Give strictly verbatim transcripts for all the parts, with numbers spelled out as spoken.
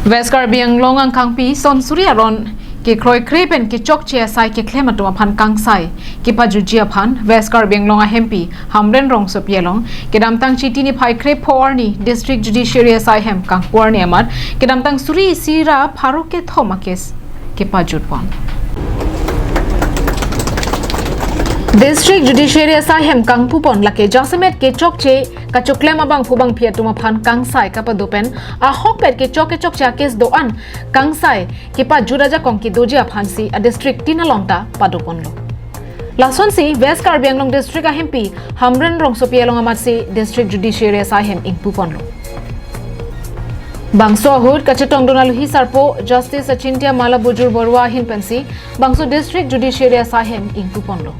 West Karbi Anglong angkangpi son suri aron kekroikre pen kechokche asai keklem atum aphan kangsai kepajutji aphan West Karbi Anglong ahempi Hamren Rongsopi along kedamtang Chiti niphai krepho arni District Judiciary asai hem kangpu arni amat kedamtang suri isi ra pharo kethom a-case kepajutpon. District Judiciary asai hem kangpupon lake jasemet kechokche kachoklem abangphu bangphi atum aphan kangsai kapado pen ahokpet kechok kechokche a-case do-an kangsai kepajut ajakong kedoji aphansi a-district tin along ta padoponlo. Lasonsi West Karbi Anglong District ahempi Hamren Rongsopi along amatsi District Judiciary asai hem ingpuponlo. Bangso ahut kachetongdun aluhi sarpo Justice Achintya Mala Bujur Borua ahin pensi bangso District Judiciary asai hem ingpuponlo.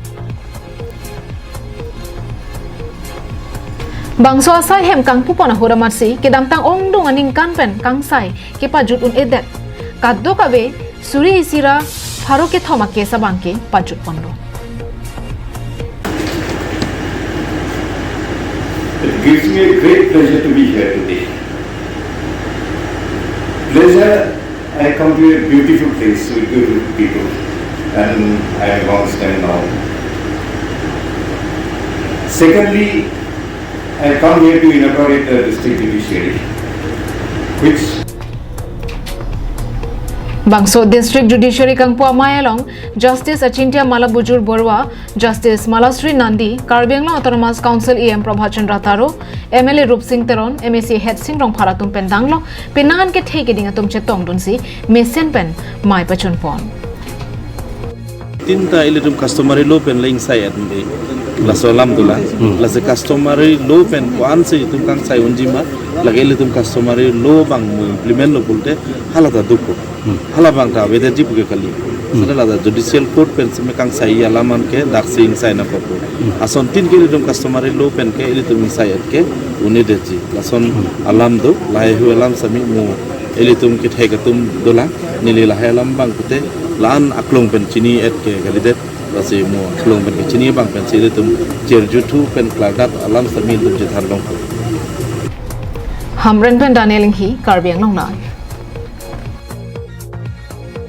Bangso asai hem kangpupon ahut amatsi kedamtang ongdung aningkan pen kangsai kepajut un-edet kadokave suri isi ra pharo kethom a-case abangke pajutponlo. It gives me a great pleasure to be here today. Pleasure, I come to a beautiful place with beautiful people, and I am long time now. Secondly, I come here to inaugurate the district judiciary, which Bangso District Judiciary kangpu amei along Justice Achintya Mala Bujur Borua, Justice Malasri Nandi, Karbi Anglong Autonomous Council E M Prabha Chandra Taro, M L A Rupsing Teron, M A C Hetsing Rongphar atum pen danglo, penang an kethe keding atum chetongdunsi mesen pen mei pachunpon. Tin ta ilitum customary law pen le ingsai at me. Laso alam dolang. Lasi customary law pen ko-ansi itum kangsai unji ma. Lake ilitum customary law abang mu implement lo pulote hala ta dukko. Hala abang ta avedetji puke kali. Seta lata judicial court pensi me kangsai alam anke daksi ingsai nangkokpo. Ason tin ke ilitum customary law pen ke ilitum ingsai at ke un-edetji. Lason alam do, lahai hu alam sami mu ilitum kethek atum dolang. Neli lahai alam abang pute la-an aklong pen chini-et ke kalidet, lasi mo aklong pen kechini abang pensi ilitum cherjuthu pen klardak alam sami ilitum chethan longpo. Hamren pen Daniel Inghi, Karbi Anglong Live.